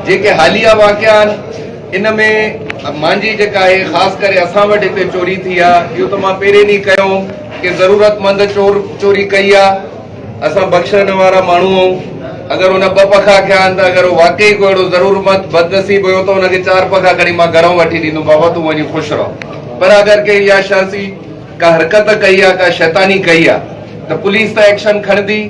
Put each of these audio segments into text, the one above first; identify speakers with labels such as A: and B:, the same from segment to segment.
A: جيڪي حاليه واقعا آهن ان ۾ مانجي جيڪا آهي خاص ڪري اسان وٽ هتي چوري ٿي آ اهو ته مان پهرين ئي ڪيو ڪي ضرورت مند چور چوري ڪئي آ اسان بخشڻ وارا ماڻهو آهيون اگر ان ٻه پکا کيا آهن ته اگر هو واقعي ڪو اهڙو ضرورمند بدنصيب هيو ته ان کي چار پکا کڻي مان گهرئون وٺي ڏيندم بابا تون وڃي خوش رهو پر اگر ڪنهن اها شخصي ڪا حرڪت ڪئي آ ڪا شيطاني ڪئي آ ته پوليس ته ايڪشن کڻندي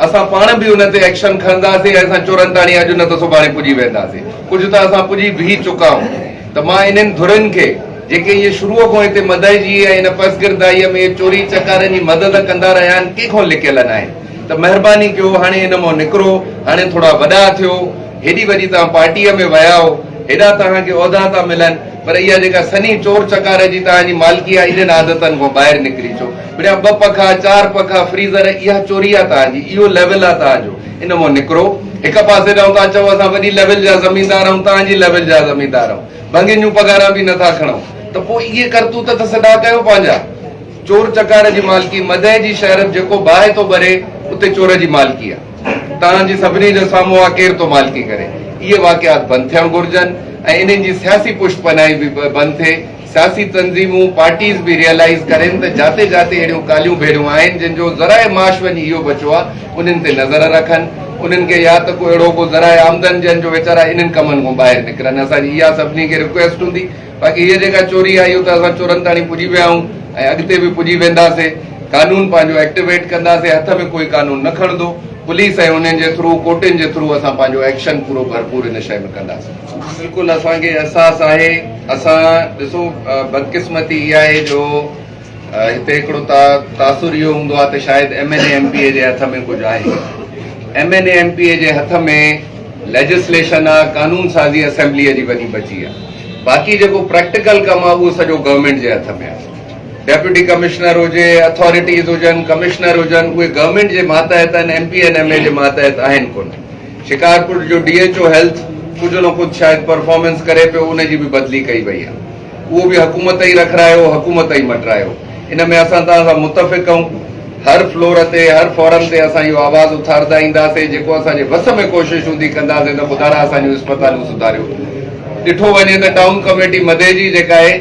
A: اسان پاڻ به ان تي ايڪشن کڻنداسين ۽ اسان چورن تاڻي اڄ نه ته سڀاڻي پڄي وينداسين. ڪجهه ته اسان پڄي به چڪا آهيون ته مان انهن ڌرين کي جيڪي اهي شروع کان هتي مدئجي ۽ ان پسگردائيء ۾ چوري چڪارن جي مدد ڪندا رهيا آهن ڪنهن کان لڪيل ناهن ته مهرباني ڪيو هاڻي ان مان نڪرو هاڻي ٿورا وڏا ٿيو هيڏي وڏي توهان پارٽيء ۾ ويا آهيو هيڏا توهان کي عهدا ٿا ملن پر اها جيڪا سنهي چور چڪار جي توهان جي مالڪي آهي انهن عادتن کان ٻاهر نڪري اچو. پھريان ٻه پکا، چار پکا، فريزر، اها چوري آ توهان جي، اهو ليول آ توهان جو، ان مان نڪرو. هڪ پاسي ڏانهن توهان چئو اسان وڏي ليول جا زميندار آهيون، توهان جي ليول جا زميندار آهيون، ڀنگين جون پگهاران به نٿا کڻون ته پوء اهي ڪرتوت ته سڌا ڪيو پنهنجا. چور چڪار جي مالڪي، مدئي جي شهر جيڪو باهه ٿو ٻري اتي چور جي مالڪي آ. توهان جي سڀني جو سامهون آ ڪير ٿو مالڪي ڪري. اهي واقعات بند ٿيڻ گهرجن ۽ انهن جي سياسي پشت پناهي به بند ٿئي. سياسي تنظيمون، پارٽيز به ريئلائيز ڪرين ته جاتي جاتي اهڙيون ڪاليون ڀيڙيون آهن جن جو ذرائع معاش وڃي اهو بچو آ انهن تي نظر رکن انهن کي يا ته ڪو اهڙو ڪو ذرائع آمدن ڏين جو ويچارا انهن ڪمن کان ٻاهر نڪرن اسان جي اها سڀني کي رڪويسٽ هوندي باقي هيء جيڪا چوري آهي اهو ته اسان چورن تاڻي پڄي ويا آهيون ۽ اڳتي به پڄي وينداسي قانون پنهنجو ايڪٽيويٽ ڪنداسي هٿ ۾ ڪوئي قانون نه کڻندو پوليس ۽ انهن جي ٿرو ڪورٽن جي ٿرو اسان پنهنجو ايڪشن پورو ڀرپور ان شيء ۾ ڪنداسي. بلڪل اسان کي احساس آهي اسان ڏسو بدقسمتي اها آهي جو هتي هڪڙو تاثر اهو هوندو آهي ته شايد M N A M P A جي هٿ ۾ ڪجهه آهي M N A M P A جي هٿ ۾ ليجسليشن آهي قانون سازي اسيمبليء جي وڃي بچي آهي باقي جيڪو پريڪٽيڪل ڪم آهي اهو سڄو گورنمينٽ جي هٿ ۾ آهي ڊيپوٽي ڪمشنر هجي اٿارٽيز هجن ڪمشنر هجن اهي گورنمينٽ جي ماتحت آهن M P N M A جي ماتحت آهن ڪونه شڪارپور جو ڊي ايڇ او هيلٿ ڪجهه نه ڪجهه شايد پرفارمنس ڪري پيو ان جي به بدلي ڪئي وئي آهي اهو به حڪومت ئي رکرايو حڪومت ئي مٽرايو ان ۾ اسان توهان سان متفق آهيون هر فلور تي هر فورم تي اسان اهو آواز اٿاردا اينداسين جيڪو اسان جي وس ۾ ڪوشش هوندي ڪنداسين ته خدارا اسان جون اسپتالون سڌاريو ڏٺو وڃي ته ٽائون ڪميٽي مديجي جيڪا آهي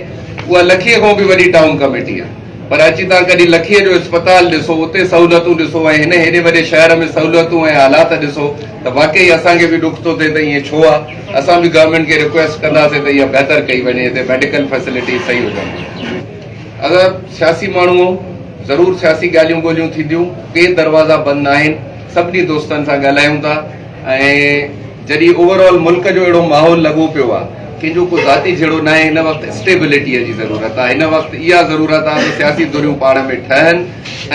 A: اها لکي کان به وڏي ٽائون ڪميٽي آهي پر اچي توهان ڪڏهن لکيء جو اسپتال ڏسو، اتي سهولتون ڏسو ۽ هن هيڏي وڏي شهر ۾ سهولتون ۽ حالات ڏسو ته واقعي اسان کي به ڏک ٿو ٿئي ته ائين ڇو آ؟ اسان به گورنمينٽ کي رڪويسٽ ڪنداسين ته اها بهتر ڪئي وڃي، هتي ميڊيڪل فيسلٽيز صحيح هجڻ گهرجن. اگر سياسي ماڻهو آهيون، ضرور سياسي ڳالهيون ٻولهيون ٿينديون، ڪي دروازا بند ناهن، سڀني دوستن سان ڳالهايون ٿا ۽ جڏهن اوور آل ملڪ جو اهڙو ماحول لڳو پيو آهي، ڪنهن جو ڪو ذاتي جهيڙو ناهي، هن وقت اسٽيبلٽيء جي ضرورت آهي، هن وقت اها ضرورت آهي ته سياسي ڌريون پاڻ ۾ ٺهن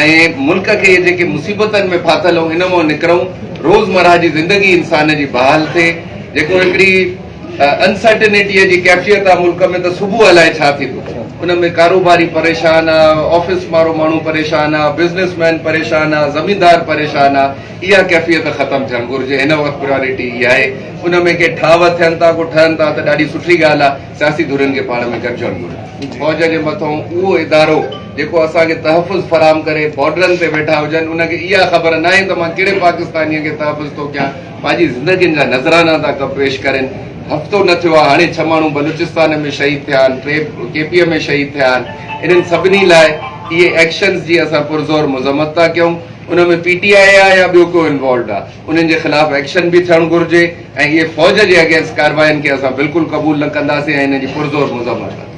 A: ۽ ملڪ کي جيڪي مصيبتن ۾ ڦاٿل آهيون ان مان نڪرون، روزمرهه جي زندگي انسان جي بحال ٿئي، جيڪو هڪڙي انسرٽنٽيء جي ڪيفيت آهي ملڪ ۾ ته صبح الائي ڇا ٿيندو، ان ۾ ڪاروباري پريشان آهي، آفيس وارو ماڻهو پريشان آهي، بزنس مين پريشان آهي، زميندار پريشان آهي. اها ڪيفيت ختم ٿيڻ گهرجي، هن وقت پريارٽي اها آهي، ان ۾ ڪي ٺاهه ٿين ٿا ڪو ٺهن ٿا ته ڏاڍي سٺي ڳالهه آهي، سياسي ڌرين کي پاڻ ۾ گڏجڻ گهرجي، فوج جي مٿان اهو ادارو جيڪو اسان کي تحفظ فراهم ڪري، بارڊرن تي ويٺا هجن، ان کي اها خبر ناهي ته مان ڪهڙي پاڪستانيء کي تحفظ ٿو ڪيان، پنهنجي زندگين جا نذرانا ٿا پيش ڪرين، هفتو نه ٿيو آهي هاڻي ڇهه ماڻهو بلوچستان ۾ شهيد ٿيا آهن، ٽي ڪي پي ۾ شهيد ٿيا آهن، انهن سڀني لاء اهي ايڪشنز جي اسان پرزور مذمت ٿا ڪيون. ان ۾ پي ٽي آء آ يا ٻيو ڪو انوالوڊ آ انهن جي خلاف ايڪشن به ٿيڻ گهرجي ۽ اهي فوج جي اگينسٽ ڪارواين کي اسان بلڪل قبول نه ڪنداسين ۽ انهن جي پرزور مذمت.